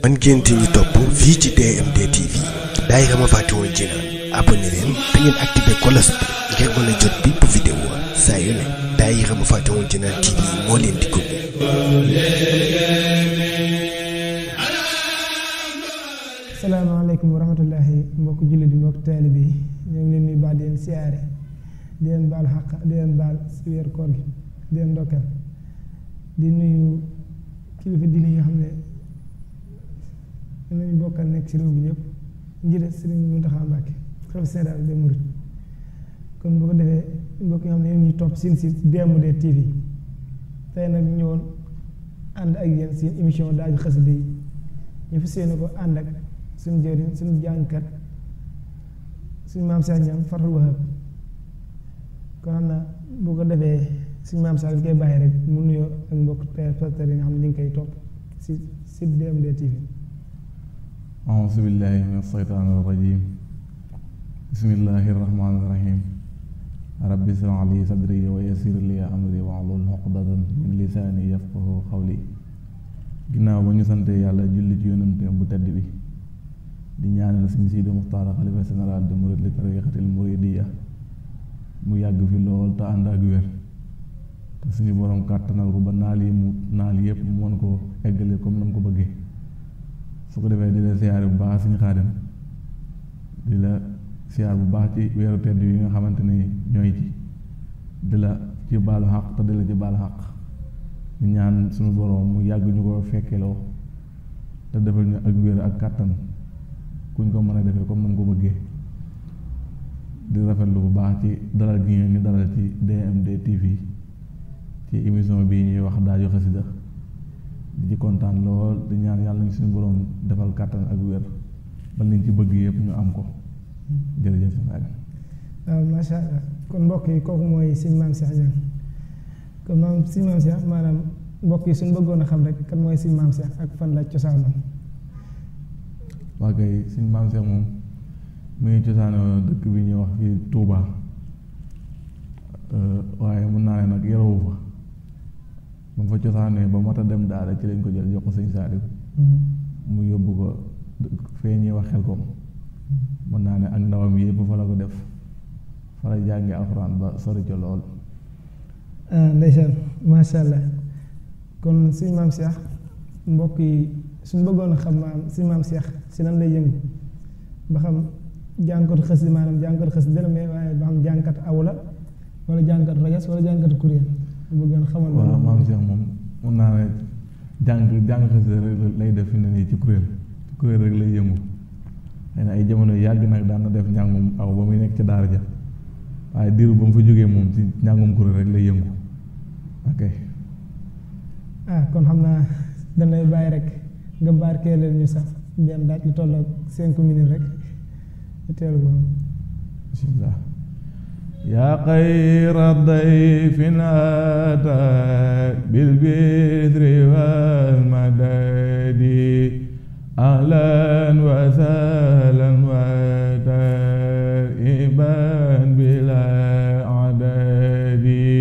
man ngeen ñu topp fii ci DMD TV daayira ma Faatihul Jinaan abonné leen te ngeen activé cloche bi ngir mën a jot bépp vidéo saa yu ne daayira ma Faatihul Jinaan TV moo leen di ko. salaamaaleykum wa rahmatullahi mbokk jullit bi mbokk taalibe bi ñoo ngi leen nuyu baax di leen siyaare di leen baal xaq di leen baal si weer koor gi di leen ndokkeel di nuyu kilifa diine yi nga xam ne nañu bokkal nekk ci réew bi ñëpp njiite Sëriñ Muntaxa Mbàkke xalifa général des mourides kon bu ko defee mbokk yi nga xam ne yéen ñu topp seen site DMD TV tey nag ñëwoon ànd ak yéen seen émission daaju xasida yi ñu fas yéene ko ànd ak suñu jëriñ suñu jàngkat suñu maam Cheikh Niang Fathul Wahab kon xam naa bu ko defee suñu maam Cheikh bi koy bàyyi rek mu nuyoo ak mbokk téléspectateurs yi nga xam ne ñu ngi koy topp si site DMD TV. auzu billahi min ashaytaani rajim bismillahi rahmaani rahim rabbi ishrah li sadri wa yassir li amri wahlul uqdatan min lisaani yafqahu qawli ginnaaw ba ñu sante yàlla julli ci yonenteem bu tedd bi di ñaanal Sëriñ Sidi Muxtaar xalifa général de Mouride li tariqatil muridiyya mu yàgg fi lool te ànd ak wér te suñu borom kàttanal ko ba naal yépp mu mën ko eggale comme na mu ko bëggee su ko defee di la siyaare bu baax suñu Xaadim di la siyaar bu baax ci weeru tedd yi nga xamante ni ñooy ci di la ci baalu xaq te di la ci baalu xaq ñu ñaan suñu borom mu yàgg ñu ko fekkeloo te defal ñu ak wér ak kàttan kuñ ko mën a defee comme na mu ko bëggee di rafetlu bu baax ci dalal gi ngeen ñu dalal ci DMD TV ci émission bii ñuy wax daaju xasida di ci kontaan lool di ñaan yàlla ñu suñu borom defal kàttan ak wér ba liñ ci bëgg yëpp ñu am ko jërëjëf. waaw macha allah kon mbokk yi kooku mooy sëñ maam Cheikh Niang kon sëñ maam Cheikh maanaam mbokk yi suñu bëggoon a xam rek kan mooy sëñ maam Cheikh ak fan la cosaanam. waa kay sëñ maam Cheikh moom mu ngi cosaanoo dëkk bi ñuy wax fii Touba waaye mun naa ne nag yarawu fa ba mu fa cosaanee ba mata dem daara ci lañ ko jël jox ko sëñ Saaliw mu yóbbu ko fee ñuy wax Xelkom mën naa ne ak ndawam yëpp fa la ko def fa la jàngi alxuraan ba sori ca lool. ndeysaan macha allah kon sëñ maam Cheikh mbokk yi suñu bëggoon a xam maanaam sëñ maam Cheikh si lan lay yëngu ba xam jàngkatu xës di maanaam jàngkatu xës dina mais waaye ba xam jàngkat aw la wala jàngkat rajas wala jàngkat kuréel bëggoon xamal. waaw maam Cheikh moom mun naa ne jàng xës lay def fi ne nii ci kuréel rek lay yëngu xëy na ay jamono yàgg nag daan na def njàngum aw ba muy nekk ci daara ja waaye diiru ba mu fa jógee moom ci njàngum kuréel rek lay yëngu ok. kon xam naa dañ lay bàyyi rek nga barkeelal ñu sax benn daaj lu toll ak 5 minutes rek teelu ko bismillah. yaa xayra dayfin ataa bil bishri wal madadi ahlan wa sahlan wa tarhiban bila adadi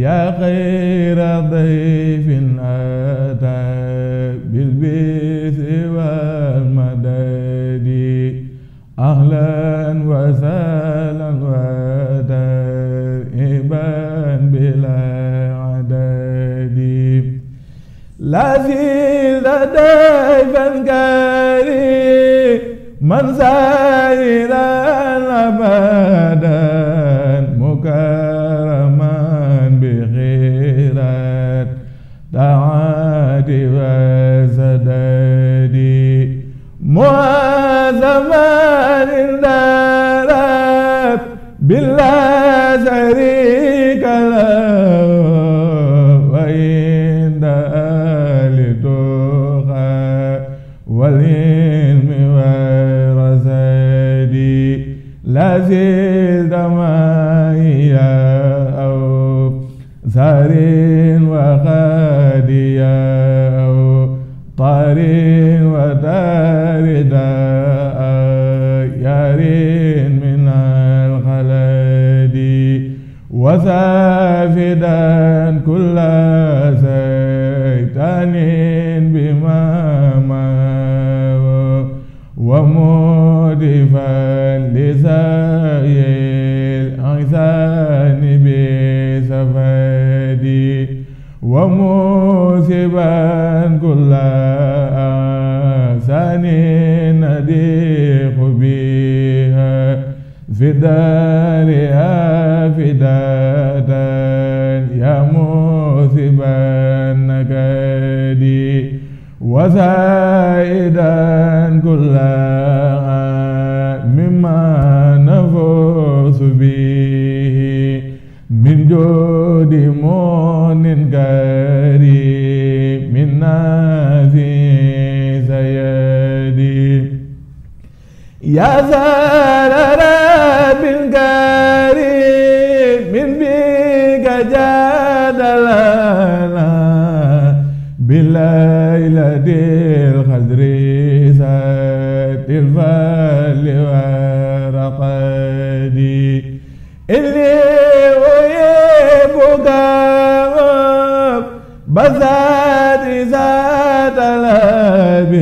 yaa xayra dayfin ataa bil bishri wal madadi ahlan wa sahlan wa tarhiban bila adadi la zilda dayfan kariman zairan abadan mukarraman bi khairat taati wa sadadi muazzaman darab bila sharika lahu wa inda alituqa wal ilmi wa rasadi la zilda maiya aw zarin wa qadiya aw tarin wa darida yarin min al-khaladi wa safidan kulla كدي وموسبا كل آسان نديق بها في دارها فدادا يا موسبا كدي وزائدا كل مما نفوس به من جود مون كريم من نافي سيدي يا زرر بن كريم من بك جادلنا بالليلة الخضر ذات الفل ورقدي إني أحبك بذات ذات لب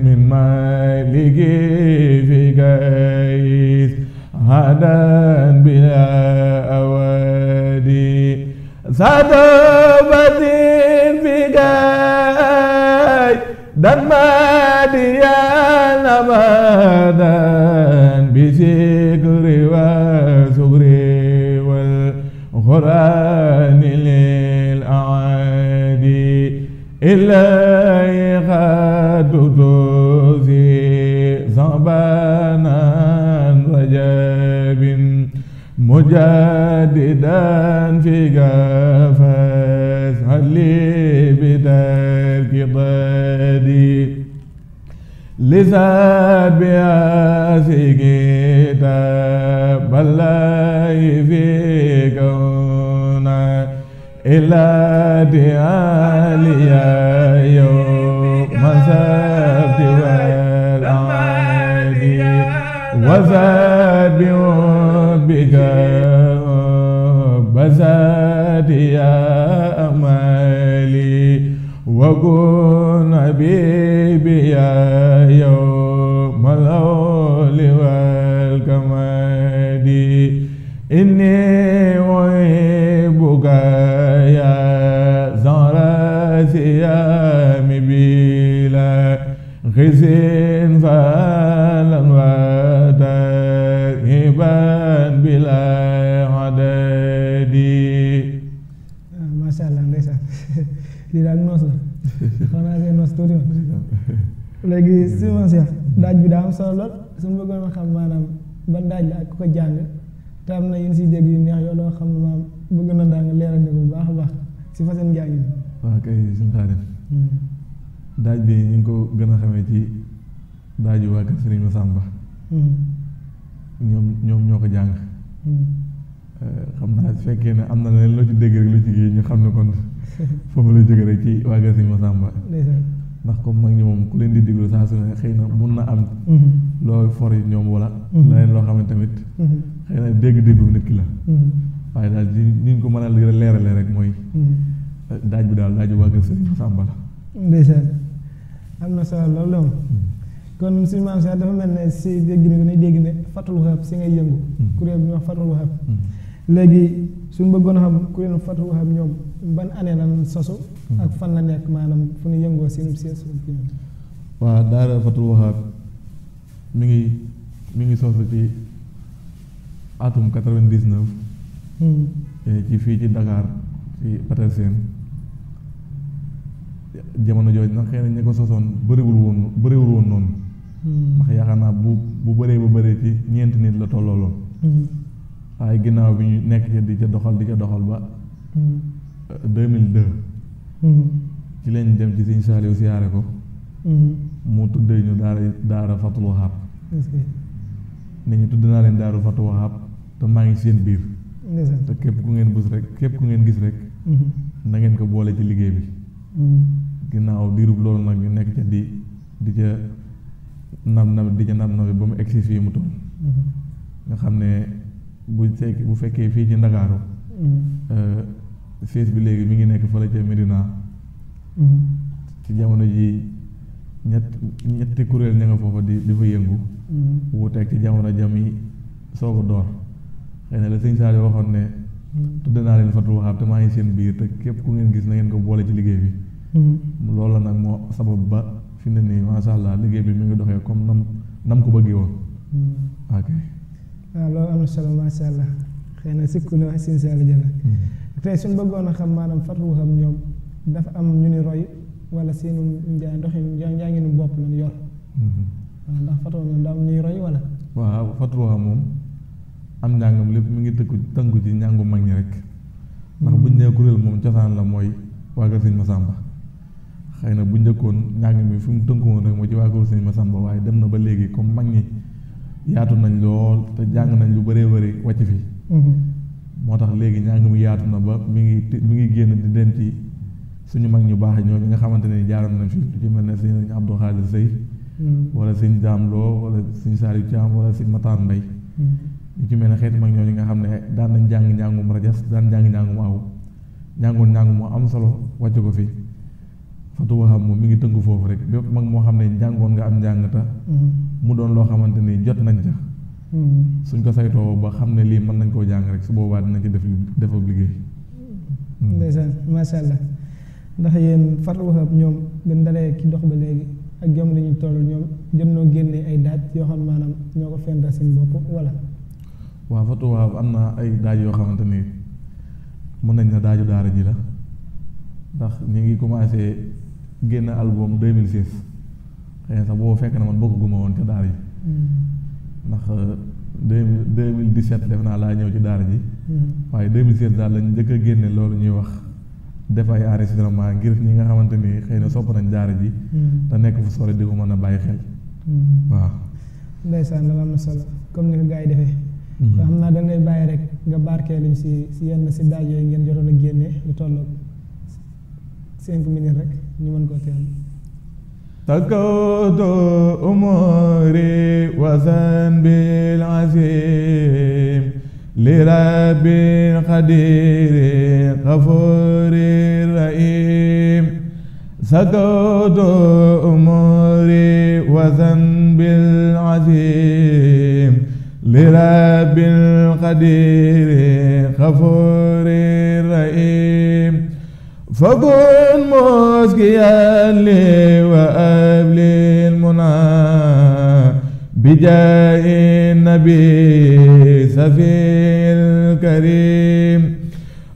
من مالك في كيس هدى بلا أودي ذات بدين في كيس dan madian abadan bisikri wa sugri wal qur'ani lil aadi illai khaduduzi zabanan rajabin mujadidan fi gafas hali bidal kibadi لذات بأسي كتاب الله في كونا إلا ديالي يوم السبت والعادي وزاد بك بزاد يا أمالي وكن حبيبي يا يوم الأول والكمال إني أحبك يا زهر ثيام بلا خزي فعلا وترهبا بلا عدد. Masya Allah ndeysaan lii daal noos la xanaa seen noos tuuti ma léegi si man si daaj bi daa am solo lool su ma bëggoon a xam maanaam ban daaj la ak ku ko jàng te am na yéen siy dégg yu neex yoo loo xam ne maam bëgg na daa nga leeral ne bu baax a baax si fa seen jàng yi. waaw kay suñu xaadim daaj bi ñu ngi ko gën a xamee ci daaju waa kër Sëriñ Masamba ñoom ñoo ko jàng xam naa su fekkee ne am na leen loo ci dégg rek lu ci kii ñu xam ne kon foofu la jóge rek ci waa kër Sëriñ Masamba ndax comme mag ñi moom ku leen di déglu saa su ne xëy na mun na am loo for yi ñoom wala leneen loo xam ne tamit xëy na dégg-déggu nit ki la waaye daal ni ñu ko mën a leeralee rek mooy daaj bi daal daaju waa kër Sëriñ Masamba la. ndeysaan am na solo loolu moom kon suñu maam sax dafa mel ne si dégg ni ko dégg ne Fatul Wahab si ngay yëngu kuréel bi ñuy wax Fatul Wahab léegi suñu bëggoon a xam kuréel Fatul Wahab ñoom ban année lan sosu ak fan la nekk maanaam fu ñu yëngoo seen siège. waaw daara Fatul Wahab mi ngi sosu ci atum 99 ci fii ci Dakar ci Petersen jamono jooju nag xëy na ñi ko sosoon bëriwul woon noonu ndax yaakaar naa bu bëree ba bëree ci ñeenti nit la tollooloon waaye ginnaaw bi ñu nekk ci di ca doxal ba 2002 ci lañ dem ci Sëriñ Saaliw siyaare ko mu tuddee ñu daara Fatul Wahab ne ñu tudd naa leen daara Fatul Wahab te maa ngi seen biir te képp ku ngeen gis rek na ngeen ko boole ci liggéey bi ginnaaw diirub loolu nag ñu nekk ca di ca nam bi ba mu egsi fii mu toll nga xam ne bu fekkee fii ci Ndakaaru fees bi léegi mi ngi nekk fële ca Medina ci jamono ji ñetti kuréel ña nga foofa di fa yëngu wuuteeg ci jamono jam yi soog a door xëy na la Sëñ Saaliw waxoon ne tudde naa leen Fatul Wahab te maa ngi seen biir te képp ku ngeen gis na ngeen ko boole ci liggéey bi. loolu la nag moo sabab ba fi ne nii macha allah liggéey bi mi ngi doxee comme nam ko bëggee woon. ok. waaw loolu am na solo macha allah xëy na sikku na wax sin sala jëla tey suñ bëggoon a xam maanaam Fatul Wahab ñoom dafa am ñu ni roy wala seenu njànginu bopp lañ yor. waaw ndax Fatul Wahab daa am ñuy roy wala. waaw Fatul Wahab moom am njàngam lépp mi ngi tënku ci njàngu mag ñi rek. ndax buñ nee kuréel moom cosaan la mooy waa kër sëñ Masamba. xëy na bu njëkkoon njàng mi fi mu tënku woon rek moo ci waa kër sëñ Masamba waaye dem na ba léegi comme mag ñi yaatu nañ lool te jàng nañ lu bëree bëri wàcc fi. moo tax léegi njàng mi yaatu na ba mi ngi génn di dem ci suñu mag ñu baax ñoo ñi nga xamante ne jaaroon nañ fi lu ci mel ne sëñ Abdou Khadir Sey wala sëñ Daam Lo wala sëñ Saliou Thiam wala sëñ Matar Mbay ñu ci mel ne xeeti mag ñooñu nga xam ne daan nañ jàng njàngum rajas daan jàng njàngum aw njàngoon mu am solo wàcc ko fi Fatul Wahab moom mi ngi tënku foofu rek bépp mag moo xam ne njàngoon nga am njàng ta mu doon loo xamante ni jot nañ ca suñ ko saytoo ba xam ne lii mën nañ koo jàng rek su boobaa dinañ ci def ab liggéey. ndeysaan macha allah ndax yéen Fatul Wahab ñoom dañ dalee ki dox ba léegi ak jamono ñu toll ñoom jot noo génnee ay daaj yoo xam maanaam ñoo ko fental seen bopp wala. waaw Fatul Wahab am na ay daaj yoo xamante ni mën nañ na daaju daara ji la ndax ñu ngi commencé génn album 2016 xëy na sax boobu fekk na man bokkaguma woon ca daara ji. ndax 2017 def naa laa ñëw ci daara ji. waaye 2016 daal lañ njëkk a génne loolu ñuy wax def ay enregistrement ngir ñi nga xamante ni xëy na sopp nañ daara ji. te nekk fu sore di ko mën a bàyyi xel. waaw. ndeysaan loolu am na solo comme ni ko gars yi defee. xam naa dañ lay bàyyi rek nga barkeeluñ si yenn si daaj yooyu ngeen jotoon a génne lu tolloog 5 minutes rek ñu mën koo teel. سكوت أموري وذنبي العظيم لرب قدير غفور رحيم سكوت أموري وذنبي العظيم لرب قدير غفور رحيم فكن مسقيا لي وأبلي المنى بجاه النبي سفي الكريم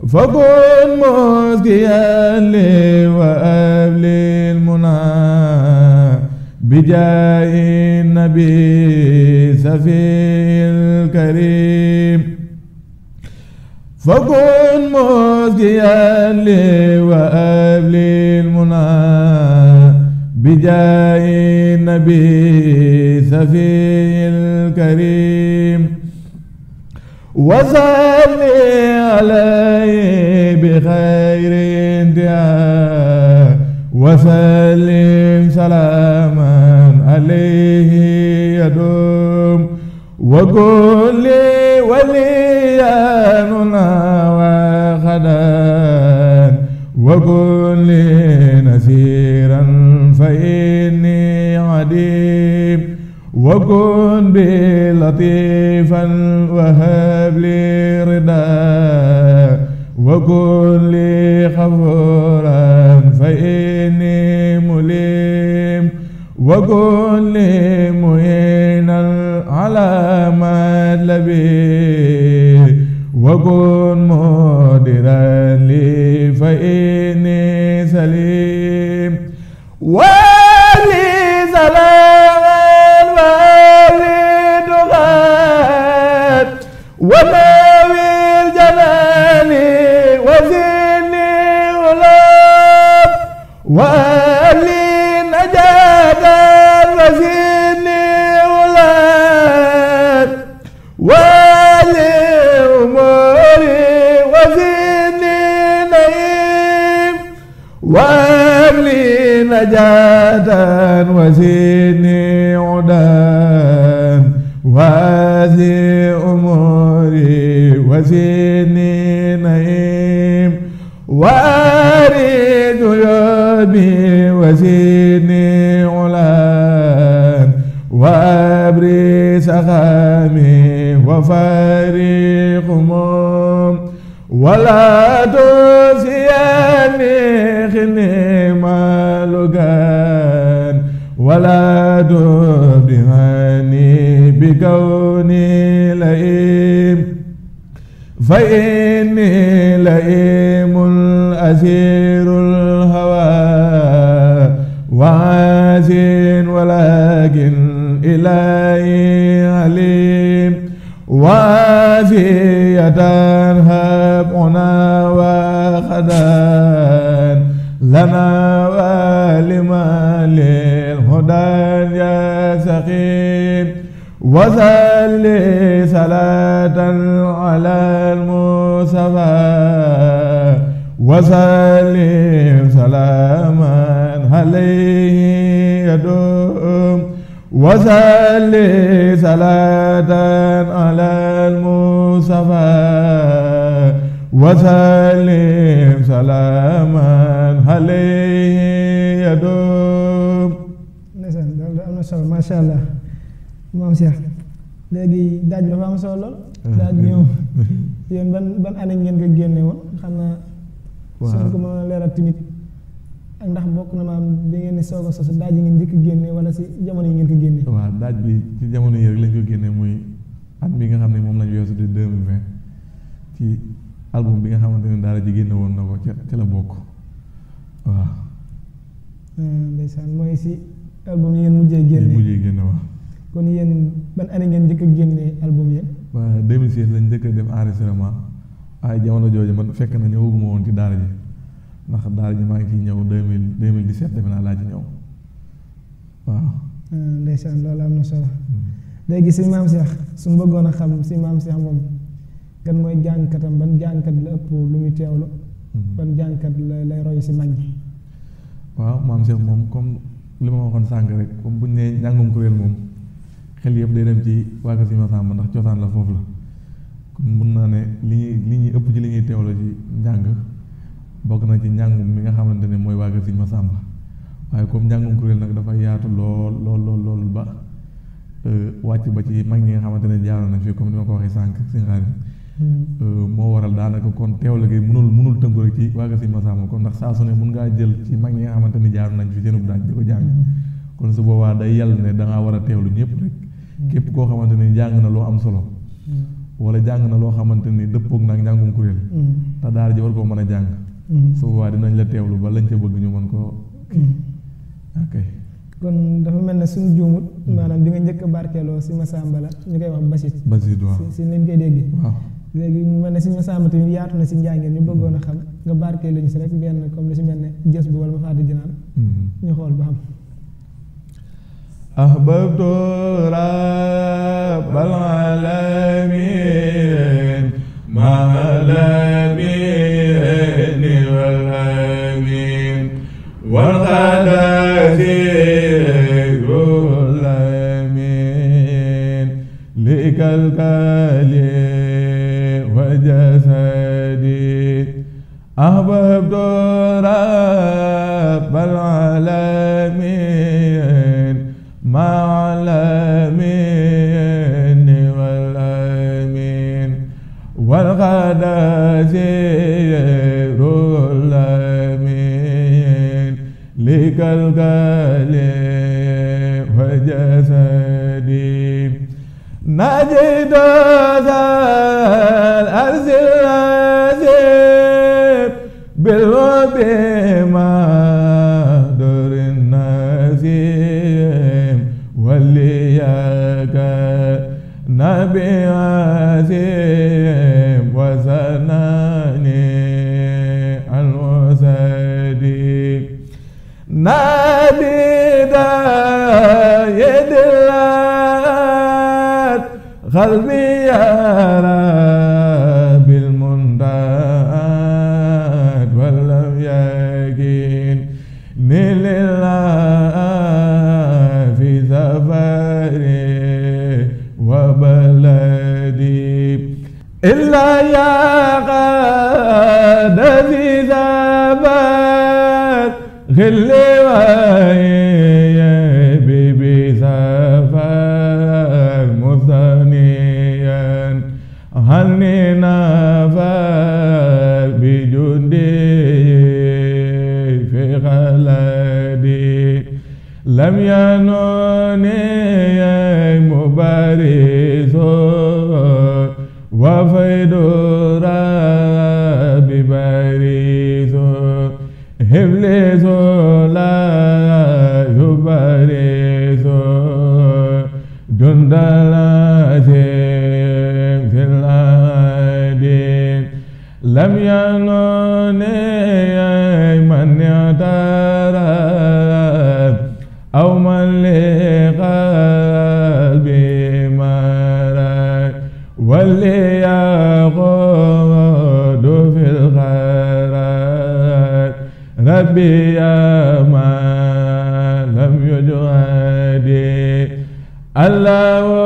فكن مسقيا لي وأبلي المنى بجاه النبي سفي الكريم فكن مسقيا لي وأبلي المنى بجاه النبي سفي الكريم وصلي عليه بخير انتهاء وسلم سلاما عليه يدوم وقل لي ولياننا وخدان وكن لي نسيرا فإني عديم وكن بي لطيفا وهب لي رضا وكن لي غفورا فإني مليم وكن لي معينا على مطلبي وكن مديرا لي فإني سليم ولي سلام ولي دخان ونوي الجنان وزني غلاب ولي نجاة وزني غلاب ولي أموري وزني نعيم وابلي نجاة وزني عدان وازي أموري وزني نعيم وارد يومي وزني علان وابري سخامي وفارق هموم ولا تنسيني خنما لغان ولا تبدعني بكوني لئيم فإني لئيم أسير الهوى وعاسٍ ولكن إلهي عليم وعافية هبنا وخدان لنا ولما للهدى يا سقيم وصلي صلاة على المصطفى وسلم سلاما عليه يدوم وصلي صلاة على المصطفى وسلم سلاما عليه يدوم. ndeysaan loolu am na solo macha allah maam Cheikh léegi daaj bi dafa am solo lool. daaj bi ñëw yéen ban année ngeen ko génne woon xam naa. waaw soo ko mën a leeral tamit ak ndax bokk na maam bi ngeen di soog a sos daaj yi ngeen njëkk a génne wala si jamono yi ngeen ko génne. waaw daaj bi ci jamono yi rek lañ ko génne muy at bi nga xam ne moom lañ weesu di 2020 ci album bi nga xamante ne daara ji génne woon na ko ca la bokk waaw. ndeysaan mooy si album yi ngeen mujjee génne. waaw. kon yéen ban année ngeen njëkk a génne album yéen. waaw 2016 lañ njëkk a def enregistrement waaye jamono jooju man fekk na ñëwaguma woon ci daara ji ndax daara ji maa ngi ciy ñëw 2017 defe naa laa ci ñëw waaw. ndeysaan loolu am na solo. léegi si maam Cheikh suñu bëggoon a xam si maam Cheikh moom kan mooy jàngkatam ban jàngkat la ëpp lu muy teewlu. ban jàngkat lay roy si mag ñi. waaw maam Cheikh moom comme li ma waxoon sànq rek comme buñ nee njàngum kuréel moom xel yëpp day dem ci waa Kër Sëñ Massamba ndax cosaan la foofu la kon mun naa ne li ñuy ëpp ci li ñuy teewlu ci njàng bokk na ci njàngum mi nga xamante ne mooy waa Kër Sëñ Massamba waaye comme njàngum kuréel nag dafa yaatu lool ba wàcc ba ci mag ñi nga xamante ne jaaroon nañ fi comme ni ma ko waxee sànq si xaari moo waral daanaka kon teewlu gi mënul tënku rek ci waa Kër Sëñ Massamba kon ndax saa su ne mun ngaa jël ci mag ñi nga xamante ne jaaroon nañ fi seenub daaj di ko jàng kon su boobaa day yàlla ne da ngaa war a teewlu ñëpp rek képp koo xamante ni jàng na loo am solo wala jàng na loo xamante ni dëppoog nag njàngum kuréel te daara ji war koo mën a jàng su boobaa dinañ la teewlu ba lañ ca bëgg ñu mën koo ok kon dafa mel ne suñu juumut maanaam bi nga njëkk a barkeeloo si Massamba la ñu koy wax basit waaw si leen koy dégg waaw léegi mu mel ne si Massamba tamit yaatu na si njàngeen ñu bëggoon a xam nga barkeelu ñu si rek benn comme lu si mel ne jës bi wala ma fàtte jinaan ñu xool ba xam أحببت رب العالمين مع الأمين والأمين والقداسير الأمين لكالكالي وجسدي أحببت رب العالمين مع الأمين والأمين والقداسير الأمين لكالكالي وجسدي نجد ذا الأرض العزيز بالوب ما در النسيم ولياك نبي عزيم وسناني المسدي نادي يد الله قلبي يا رب المنتهى ولم يكن لله في سفري وبلدي إلا يا قاد في سفر خلي ويبي بسفر مثنيا هني نفر lam yanoni mubariso wa faydu rabbi bariso hibliso la yubariso jundala fil adin lam yanoni man yatara aw man li qalbi marad walli yaqudu fil khairat rabbi ya ma lam yujadi allahu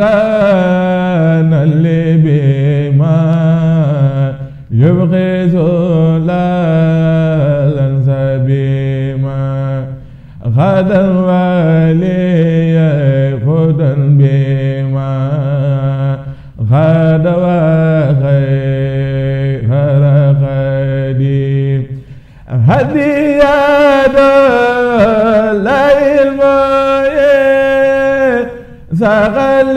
kana li bima yubqi sulalan sabima غدا ولي خدا بما غدا وخير خديم هدية العلم ثقل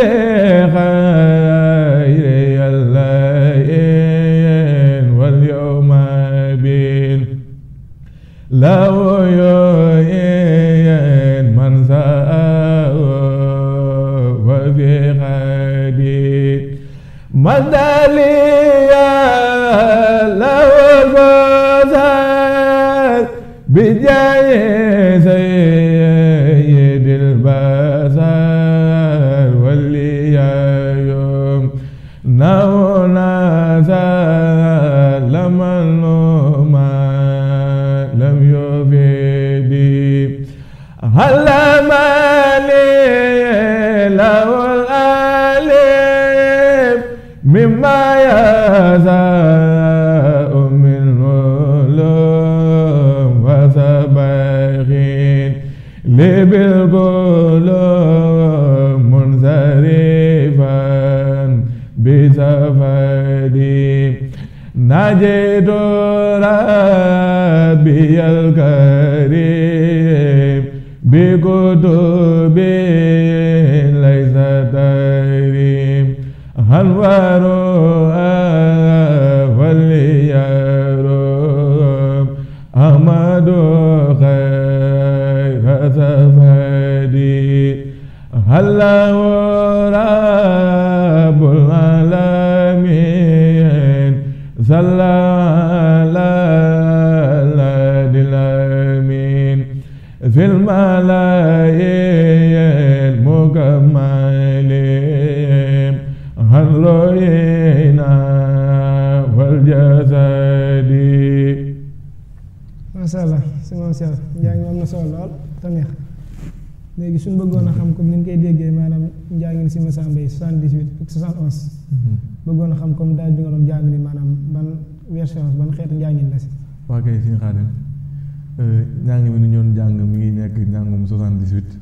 خير الليل واليوم بين لو مدليا لو البصر بجاي سيد البصر واللي يوم نونا لما ما لم يفيدي هل مالي لو مما يزاء من علوم وسبخين لبالقلوب منصرفا بسفدي نجد ربي الكريم بكتب ليس تريم أنوار وليروم أحمد خير سفدي الله رب العالمين صلى على الأمين في الملايين المكملين الرؤينا والجسد. Masya Allah, semua siapa njàng am na solo lool te neex léegi suñ bëggoon a xam comme ni ñu koy déggee maanaam njàngin si Massamba yi 78 ak 71 bëggoon a xam comme daal bi nga doon jàng ni maanaam ban version ban xeetu njàngin la si. waa kay suñu Xaadim njàng mi ni ñoon jàng mi ngi nekk njàngum 78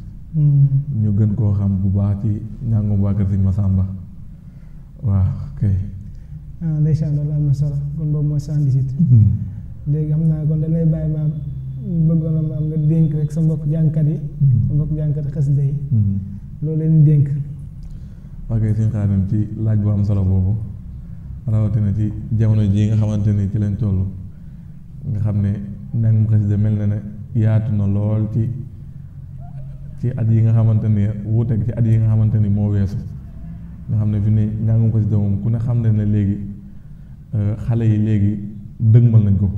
ñu gën koo xam bu baax ci njàngum waa kër Sëñ Massamba waaw kay. ndeysaan loolu am na solo kon boobu mooy 78. léegi xam naa kon dañ lay bàyyi maam bëggoon a maam nga dénk rek sa mbokk jàngkat yi. sa mbokk jàngkat xasida yi. loolu leen dénk. ok suñu Xaadim ci laaj bu am solo boobu rawatina ci jamono ji nga xamante ni ci leen toll nga xam ne njàngum xasida mel na ne yaatu na lool ci at yi nga xamante ni wuuteeg ci at yi nga xamante ni moo weesu. nga xam ne fi ne njàngum xasida moom ku ne xam ne ne léegi xale yi léegi dëgmal nañ ko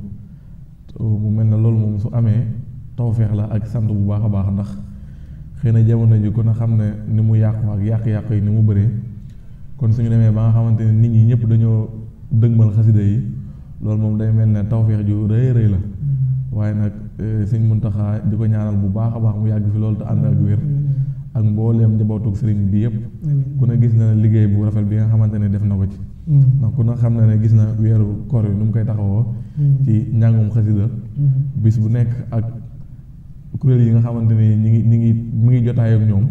mu mel na loolu moom su amee tawfeex la ak sant bu baax a baax ndax xëy na jamono ji ku ne xam ne ni mu yàqu ak yàq-yàq yi ni mu bëree kon suñu demee ba nga xamante ne nit ñi ñëpp dañoo dëgmal xasida yi loolu moom day mel ne tawfeex ju rëy rëy la waaye nag Sëñ Muntaxa di ko ñaanal bu baax a baax mu yàgg fi loolu te ànd ak wér ak mbooleem njabootug sëriñ bi yëpp ku ne gis na liggéey bu rafet bi nga xamante ne def na ko ci ndax ku ne xam na ne gis na weeru koor yi nu mu koy taxawoo ci njàngum xasida bis bu nekk ak kuréel yi nga xamante ne mi ngi jotaay ak ñoom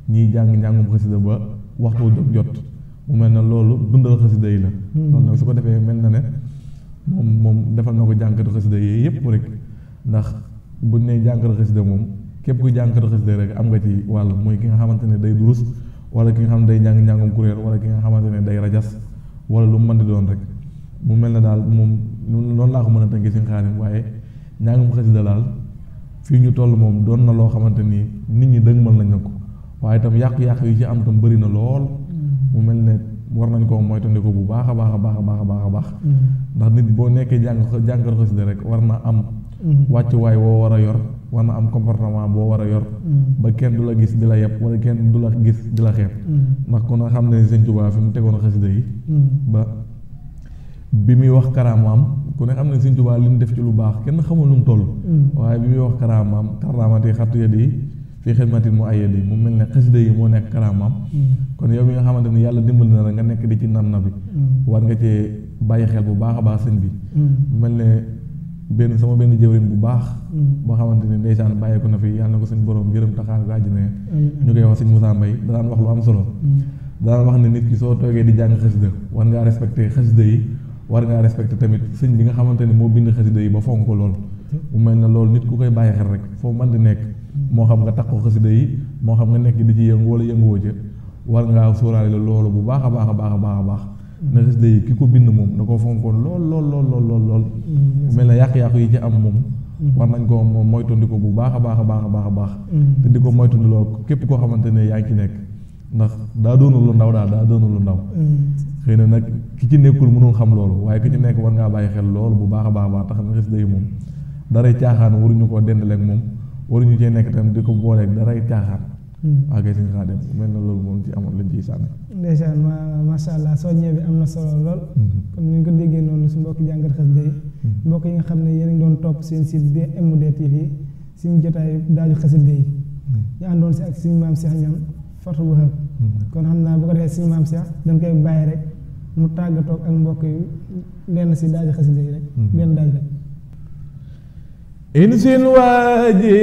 ñiy jàng njàngum xasida ba waxtu jot mu mel na loolu dundal xasida yi la loolu nag su ko defee mel na ne moom defal na ko jàngkatu xasida yi yëpp rek ndax buñ ne jàngkatu xasida moom képp ku jànkatu xasida rek am nga ci wàll mooy ki nga xamante ne day durus wala ki nga xam ne day njàng njàngum kuréel wala ki nga xamante ne day rajas wala lu mu mën di doon rek mu mel ne daal moom noonu laa ko mën a tënkee si Xaadim waaye njàngum xasida daal fii ñu toll moom doon na loo xamante ni nit ñi dëgmal nañ na ko waaye itam yàqu-yàqu yi ci am tam bëri na lool mu mel ne war nañ koo moytandiku bu baax a baax a baax a baax a baax a baax ndax nit boo nekkee jànkat xasida rek war na am wàccuwaay woo war a yor war na am comportement boo war a yor ba kenn du la gis di la yeb wala kenn du la gis di la xeeb ndax kon a xam ne Sëñ Tuubaa fi mu tegoon xasida yi ba bi muy wax karaamaam ku ne xam ne Sëñ Tuubaa li mu def ci lu baax kenn xamul nu mu toll waaye bi muy wax karaamati xattu yadi yi fii xidmatin mu ay yadi mu mel ne xasida yi moo nekk karaamaam kon yow mi nga xamante ni yàlla dimbali na la nga nekk di ci na bi war nga cee bàyyi xel bu baax a baax sëñ bi mel ne sama benn jëwriñ bu baax boo xamante ni ndeysaan bàyyi ko na fi yàlla na ko suñ borom yërëm taxaar bi àjjana ñu koy wax sëñ Moussa Mbaye daan wax lu am solo daan wax ne nit ki soo toogee di jàng xasida war ngaa respecté xasida yi war ngaa respecté tamit sëñ bi nga xamante ni moo bind xasida yi ba fonk ko lool mu mel ne loolu nit ku koy bàyyi xel rek foo mën di nekk moo xam nga takkoo xasida yi moo xam nga nekk di ci yëngu wala yënguwoo ca war ngaa sóoraale loolu bu baax a baax a baax a baax a baax na xasida yi ki ko bind moom da koo fonkoon lool mel na yàq-yàqu yi ci am moom war nañ ko moom moytandiku bu baax a baax a baax a baax a baax te di ko moytandiloo képp koo xamante ne yaa ngi ci nekk ndax daa doonul lu ndaw daa doonul lu ndaw xëy na nag ki ci nekkul mënul xam loolu waaye ki ci nekk war ngaa bàyyi xel loolu bu baax a baax a baax tax na xasida yi moom daray caaxaan waruñu koo dendaleeg moom waruñu cee nekk tam di ko booleeg daray caaxaan waa kay Sëñ Xaadim mel na loolu moom ci amoon lañ ciy sànni ndeysaan macha allah soññee bi am na solo lool kon ni ñu ko déggee noonu su mbokki jàngat xasida yi mbokk yi nga xam ne yéen a ngi doon topp seen site DMD TV suñu jotaay daaju xasida yi ñu àndoon si ak suñu maam Cheikh Niang Fatou Wahab kon xam naa bu ko defee suñu maam Cheikh dañ koy bàyyi rek mu tàggatoog ak mbokk yi lenn si daaju xasida yi rek benn daaj rek insin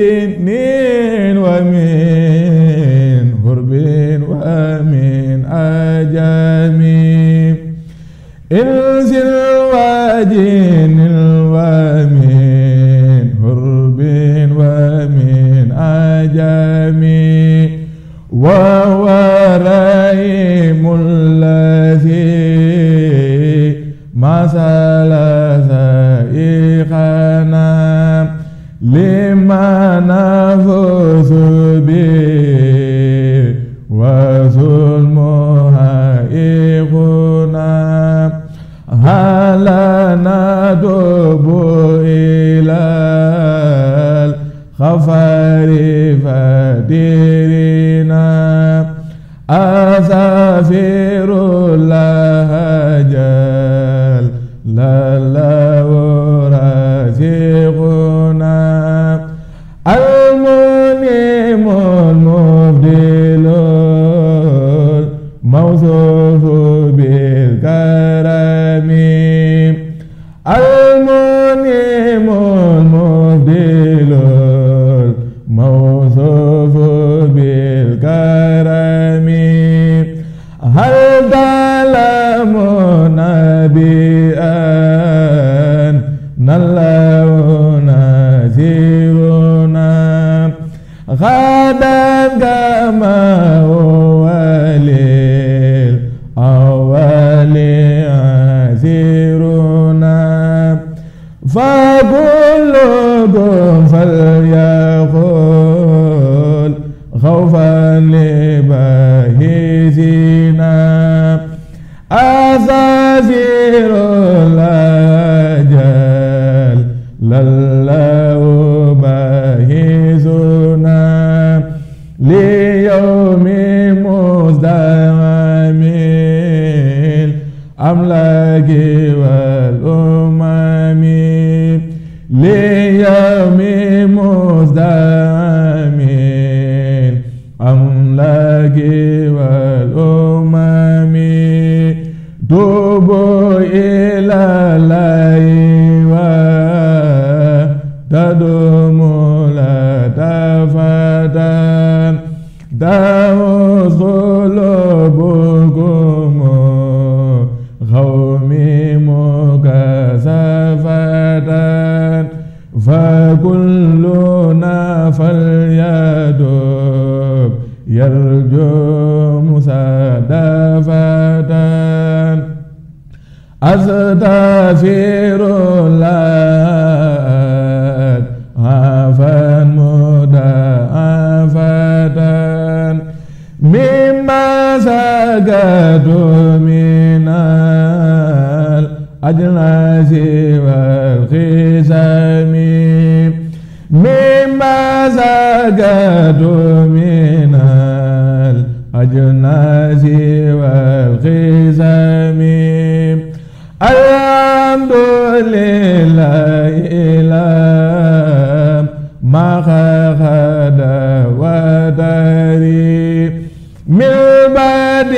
wajinin wa min hurbin wa min ajami insin wajinin wa min hurbin wa min ajami wa waraimul ladhi masala saiqana lima nafusu bi wa zulmuha ikhuna halana dubu ilal khafari fadirina asafirullah jal lallahu raziquna المنيم المبدل الموصوف بالكرم المنيم المبدل الموصوف بالكرم هل ظلمنا بأن الله نذيرنا غدا كما هو للأول عذيرنا فكلكم فليقول خوفا لباهثنا أساثير الأجل لله باهثنا ليوم مزدحم الأملاك والأمم ليوم مزدحم الأملاك والأمم توبوا إلى الله وتدوم لا تفتن تمس قلوبكم قوم مكثفة فكلنا فليدب يرجو مسادفة أستغفر الله عفوا مضاعفة مما سقط من الأجناس والخصام مما سقط من الأجناس والخصام الحمد لله إله ما خد وداري من بعد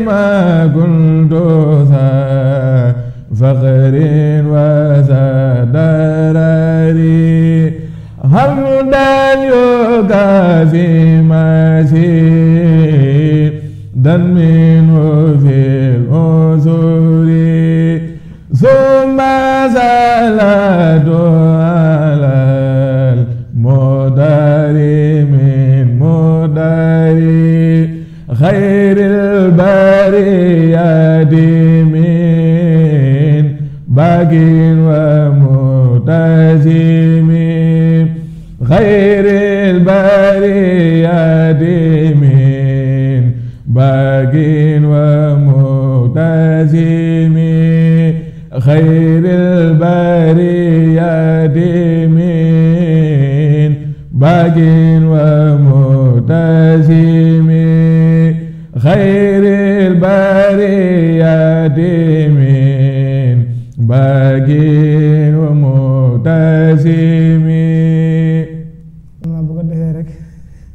ما كنت ذا فقر وذا ضرر حمدا يكافي مزيدا منه في الأذر ثم صلاة على المدار من مدار خير البريات من باق ومتزم خير البريات من باق ومتزم خير البريات من باق ومتزم خير البريات من باق ومتزم. bu ko defee rek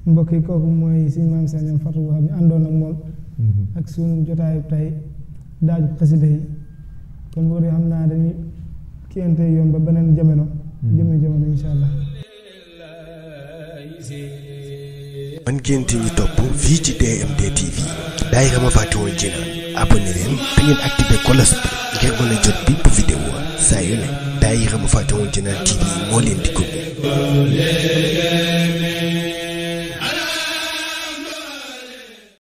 mbokk yi kooku mooy suñu maam Sëñ Fatou Wahab ñu àndoon ak moom ak suñu jotaayu tey daaju xasida yi kon boo dee xam naa dañuy kiyante yoon ba beneen jamono insha allah. man ngeen ñu topp fii ci DMD TV daayira Mafatihul Jinaan abonné leen te ngeen activé cloche bi ngeen mën a jot bépp vidéo saa yu ne daayira Mafatihul Jinaan TV moo leen di ko